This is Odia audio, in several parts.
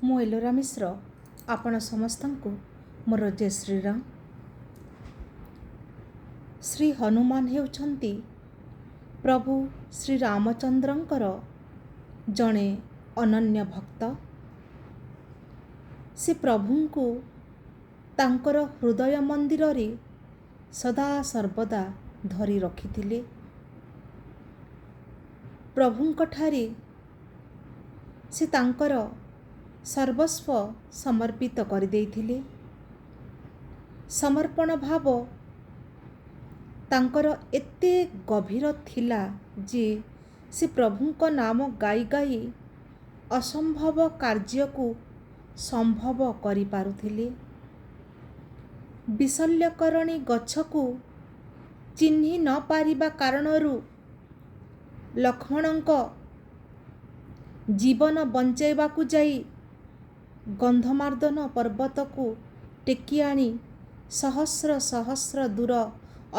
ମୁଁ ଏଲୋରା ମିଶ୍ର, ଆପଣ ସମସ୍ତଙ୍କୁ ମୋର ଜୟ ଶ୍ରୀରାମ। ଶ୍ରୀ ହନୁମାନ ହେଉଛନ୍ତି ପ୍ରଭୁ ଶ୍ରୀରାମଚନ୍ଦ୍ରଙ୍କର ଜଣେ ଅନନ୍ୟ ଭକ୍ତ। ସେ ପ୍ରଭୁଙ୍କୁ ତାଙ୍କର ହୃଦୟ ମନ୍ଦିରରେ ସଦା ସର୍ବଦା ଧରି ରଖିଥିଲେ। ପ୍ରଭୁଙ୍କଠାରେ ସେ ତାଙ୍କର ସର୍ବସ୍ୱ ସମର୍ପିତ କରିଦେଇଥିଲେ। ସମର୍ପଣ ଭାବ ତାଙ୍କର ଏତେ ଗଭୀର ଥିଲା ଯେ ସେ ପ୍ରଭୁଙ୍କ ନାମ ଗାଇ ଗାଇ ଅସମ୍ଭବ କାର୍ଯ୍ୟକୁ ସମ୍ଭବ କରିପାରୁଥିଲେ। ବିଶଲ୍ୟକରଣୀ ଗଛକୁ ଚିହ୍ନି ନ ପାରିବା କାରଣରୁ ଲକ୍ଷ୍ମଣଙ୍କ ଜୀବନ ବଞ୍ଚାଇବାକୁ ଯାଇ ଗନ୍ଧମାର୍ଦ୍ଦନ ପର୍ବତକୁ ଟେକି ଆଣି ସହସ୍ର ସହସ୍ର ଦୂର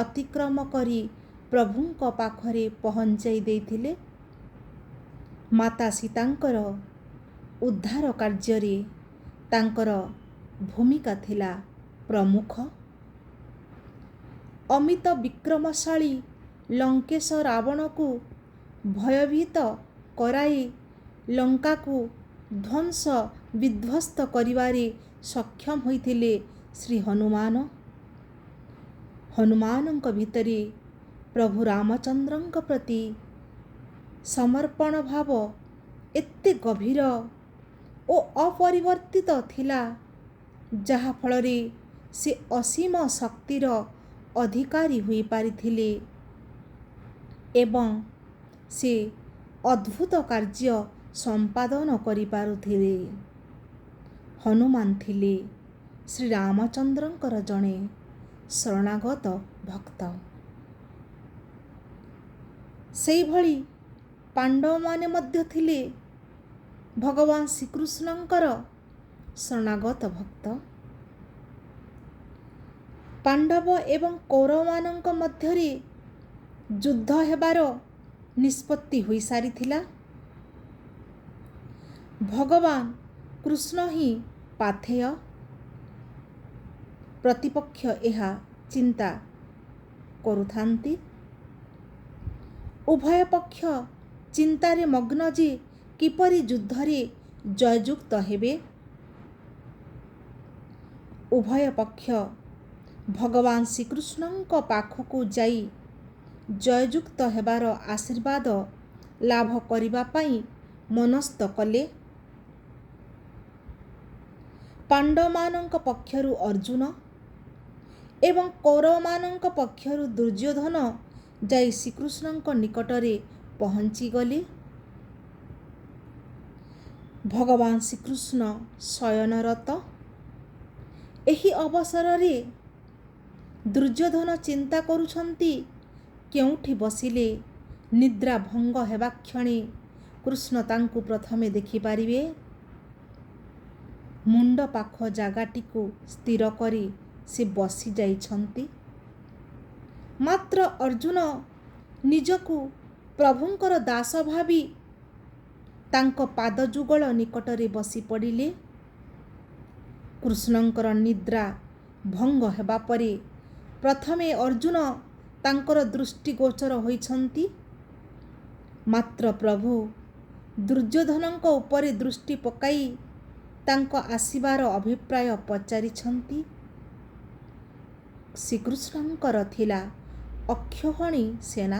ଅତିକ୍ରମ କରି ପ୍ରଭୁଙ୍କ ପାଖରେ ପହଞ୍ଚାଇ ଦେଇଥିଲେ। ମାତା ସୀତାଙ୍କର ଉଦ୍ଧାର କାର୍ଯ୍ୟରେ ତାଙ୍କର ଭୂମିକା ଥିଲା ପ୍ରମୁଖ। ଅମିତ ବିକ୍ରମଶାଳୀ ଲଙ୍କେଶ ରାବଣକୁ ଭୟଭୀତ କରାଇ ଲଙ୍କାକୁ ଧ୍ୱଂସ ବିଧ୍ୱସ୍ତ କରିବାରେ ସକ୍ଷମ ହୋଇଥିଲେ ଶ୍ରୀ ହନୁମାନ। ହନୁମାନଙ୍କ ଭିତରେ ପ୍ରଭୁ ରାମଚନ୍ଦ୍ରଙ୍କ ପ୍ରତି ସମର୍ପଣ ଭାବ ଏତେ ଗଭୀର ଓ ଅପରିବର୍ତ୍ତିତ ଥିଲା, ଯାହାଫଳରେ ସେ ଅସୀମ ଶକ୍ତିର ଅଧିକାରୀ ହୋଇପାରିଥିଲେ ଏବଂ ସେ ଅଦ୍ଭୁତ କାର୍ଯ୍ୟ ସମ୍ପାଦନ କରିପାରୁଥିଲେ। ହନୁମାନ ଥିଲେ ଶ୍ରୀରାମଚନ୍ଦ୍ରଙ୍କର ଜଣେ ଶରଣାଗତ ଭକ୍ତ। ସେଇଭଳି ପାଣ୍ଡବମାନେ ମଧ୍ୟ ଥିଲେ ଭଗବାନ ଶ୍ରୀକୃଷ୍ଣଙ୍କର ଶରଣାଗତ ଭକ୍ତ। ପାଣ୍ଡବ ଏବଂ କୌରବମାନଙ୍କ ମଧ୍ୟରେ ଯୁଦ୍ଧ ହେବାର ନିଷ୍ପତ୍ତି ହୋଇସାରିଥିଲା। ଭଗବାନ କୃଷ୍ଣ ହିଁ ପାଥେୟ, ପ୍ରତିପକ୍ଷ ଏହା ଚିନ୍ତା କରୁଥାନ୍ତି। ଉଭୟ ପକ୍ଷ ଚିନ୍ତାରେ ମଗ୍ନ ଯେ କିପରି ଯୁଦ୍ଧରେ ଜୟଯୁକ୍ତ ହେବେ। ଉଭୟ ପକ୍ଷ ଭଗବାନ ଶ୍ରୀକୃଷ୍ଣଙ୍କ ପାଖକୁ ଯାଇ ଜୟଯୁକ୍ତ ହେବାର ଆଶୀର୍ବାଦ ଲାଭ କରିବା ପାଇଁ ମନସ୍ଥ କଲେ। ପାଣ୍ଡବମାନଙ୍କ ପକ୍ଷରୁ ଅର୍ଜୁନ ଏବଂ କୌରବମାନଙ୍କ ପକ୍ଷରୁ ଦୁର୍ଯ୍ୟୋଧନ ଯାଇ ଶ୍ରୀକୃଷ୍ଣଙ୍କ ନିକଟରେ ପହଞ୍ଚିଗଲେ। ଭଗବାନ ଶ୍ରୀକୃଷ୍ଣ ଶୟନରତ। ଏହି ଅବସରରେ ଦୁର୍ଯ୍ୟୋଧନ ଚିନ୍ତା କରୁଛନ୍ତି, କେଉଁଠି ବସିଲେ ନିଦ୍ରା ଭଙ୍ଗ ହେବା କ୍ଷଣି କୃଷ୍ଣ ତାଙ୍କୁ ପ୍ରଥମେ ଦେଖିପାରିବେ। ମୁଣ୍ଡ ପାଖ ଜାଗାଟିକୁ ସ୍ଥିର କରି ସେ ବସି ଯାଇଛନ୍ତି। ମାତ୍ର ଅର୍ଜୁନ ନିଜକୁ ପ୍ରଭୁଙ୍କର ଦାସ ଭାବି ତାଙ୍କ ପାଦଯୁଗଳ ନିକଟରେ ବସି ପଡ଼ିଲେ। କୃଷ୍ଣଙ୍କର ନିଦ୍ରା ଭଙ୍ଗ ହେବା ପରେ ପ୍ରଥମେ ଅର୍ଜୁନ ତାଙ୍କର ଦୃଷ୍ଟିଗୋଚର ହୋଇଛନ୍ତି। ମାତ୍ର ପ୍ରଭୁ ଦୁର୍ଯ୍ୟୋଧନଙ୍କ ଉପରେ ଦୃଷ୍ଟି ପକାଇ ତାଙ୍କ ଆସିବାର ଅଭିପ୍ରାୟ ପଚାରିଛନ୍ତି। ଶ୍ରୀକୃଷ୍ଣଙ୍କର ଥିଲା ଅକ୍ଷୌହିଣୀ ସେନା।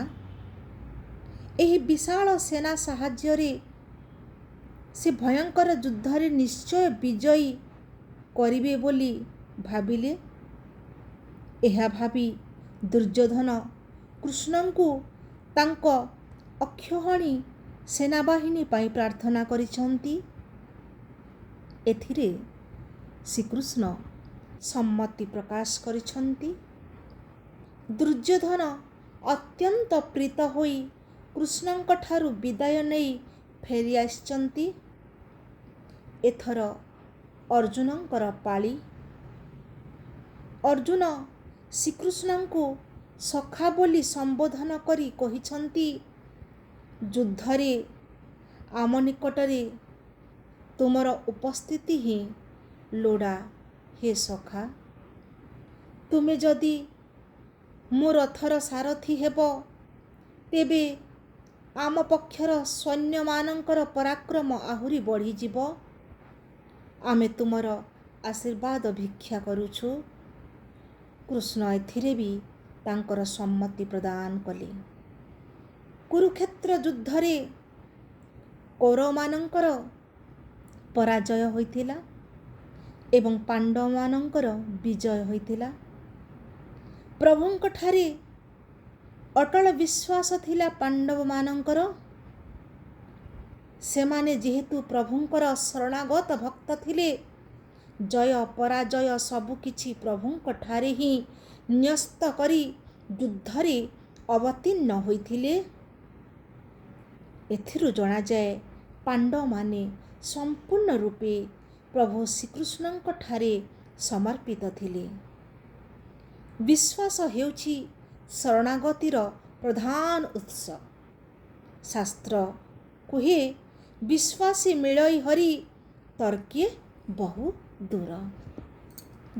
ଏହି ବିଶାଳ ସେନା ସାହାଯ୍ୟରେ ସେ ଭୟଙ୍କର ଯୁଦ୍ଧରେ ନିଶ୍ଚୟ ବିଜୟୀ କରିବେ ବୋଲି ଭାବିଲେ। ଏହା ଭାବି ଦୁର୍ଯ୍ୟୋଧନ କୃଷ୍ଣଙ୍କୁ ତାଙ୍କ ଅକ୍ଷୌହିଣୀ ସେନାବାହିନୀ ପାଇଁ ପ୍ରାର୍ଥନା କରିଛନ୍ତି। ଏଥିରେ ଶ୍ରୀକୃଷ୍ଣ ସମ୍ମତି ପ୍ରକାଶ କରିଛନ୍ତି। ଦୁର୍ଯ୍ୟୋଧନ ଅତ୍ୟନ୍ତ ପ୍ରୀତ ହୋଇ କୃଷ୍ଣଙ୍କଠାରୁ ବିଦାୟ ନେଇ ଫେରି ଆସିଛନ୍ତି। ଏଥର ଅର୍ଜୁନଙ୍କର ପାଳି। ଅର୍ଜୁନ ଶ୍ରୀକୃଷ୍ଣଙ୍କୁ ସଖା ବୋଲି ସମ୍ବୋଧନ କରି କହିଛନ୍ତି, ଯୁଦ୍ଧରେ ଆମ ନିକଟରେ ତୁମର ଉପସ୍ଥିତି ହିଁ ଲୋଡ଼ା ହେ ସଖା। ତୁମେ ଯଦି ମୋ ରଥର ସାରଥି ହେବ, ତେବେ ଆମ ପକ୍ଷର ସୈନ୍ୟମାନଙ୍କର ପରାକ୍ରମ ଆହୁରି ବଢ଼ିଯିବ। ଆମେ ତୁମର ଆଶୀର୍ବାଦ ଭିକ୍ଷା କରୁଛୁ। କୃଷ୍ଣ ଏଥିରେ ବି ତାଙ୍କର ସମ୍ମତି ପ୍ରଦାନ କଲେ। କୁରୁକ୍ଷେତ୍ର ଯୁଦ୍ଧରେ କୌରବମାନଙ୍କର ପରାଜୟ ହୋଇଥିଲା ଏବଂ ପାଣ୍ଡବମାନଙ୍କର ବିଜୟ ହୋଇଥିଲା। ପ୍ରଭୁଙ୍କଠାରେ ଅଟଳ ବିଶ୍ୱାସ ଥିଲା ପାଣ୍ଡବମାନଙ୍କର। ସେମାନେ ଯେହେତୁ ପ୍ରଭୁଙ୍କର ଶରଣାଗତ ଭକ୍ତ ଥିଲେ, ଜୟ ପରାଜୟ ସବୁକିଛି ପ୍ରଭୁଙ୍କଠାରେ ହିଁ ନ୍ୟସ୍ତ କରି ଯୁଦ୍ଧରେ ଅବତୀର୍ଣ୍ଣ ହୋଇଥିଲେ। ଏଥିରୁ ଜଣାଯାଏ, ପାଣ୍ଡବମାନେ ସମ୍ପୂର୍ଣ୍ଣ ରୂପେ ପ୍ରଭୁ ଶ୍ରୀକୃଷ୍ଣଙ୍କଠାରେ ସମର୍ପିତ ଥିଲେ। ବିଶ୍ୱାସ ହେଉଛି ଶରଣାଗତିର ପ୍ରଧାନ ଉତ୍ସ। ଶାସ୍ତ୍ର କୁହେ, ବିଶ୍ୱାସୀ ମିଳଇ ହରି, ତର୍କେ ବହୁ ଦୂର।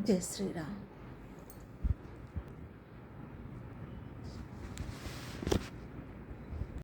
ଜୟ ଶ୍ରୀରାମ।